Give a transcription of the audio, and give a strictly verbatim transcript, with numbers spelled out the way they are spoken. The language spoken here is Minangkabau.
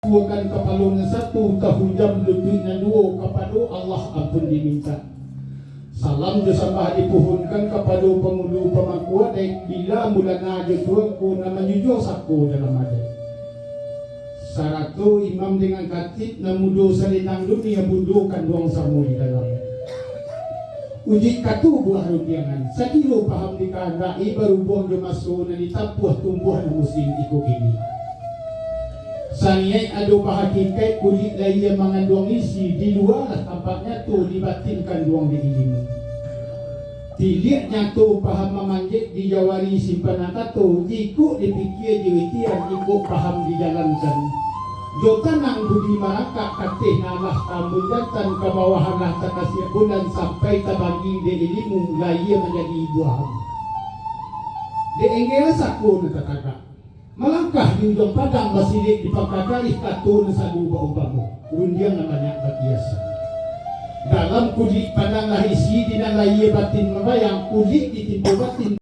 Kuakan kapalo nan satu, tahunjam lutuik nan duo, kapado Allah ampun dimintak. Salam jo sambah dipuhunkan kapado pangulu pamangku adaik, bila mulana jo tuangku nan manjujuang sako dalam adaik. Sarato imam dengan katik nan mudo salendang dunia, bundo kanduang samo di dalam. Ujuik kato buah rundiangan, sakiro paham dikahandaki, barubuang jo maso nan ditampuah, tumbuah nan musim iko kini. Saniaik ado bahakikaik, kulik lahia manganduang isi, di lua lah tampak nyato, di batin kanduang di ilimu. Tiliak nyato paham mamanjek, di jawari simpanan kato, jikok dipikia jo itian, jikok paham dijalankan. Jo tanang budi marakak, kateh nan lah tambun jantan, ka bawah lah takasiak bulan, sampai tabagi dek ilimu, lahia manjadi buah. Dek enggeh sako nan tatagak. Malangkah di ujuang padang, basilek di pangka karih, kato nan salu baumpamo, rundiang nan banyak bakiasan. Dalam kulik padang lah isi, di nan lahia batin mambayang, kulik ditimpo batin,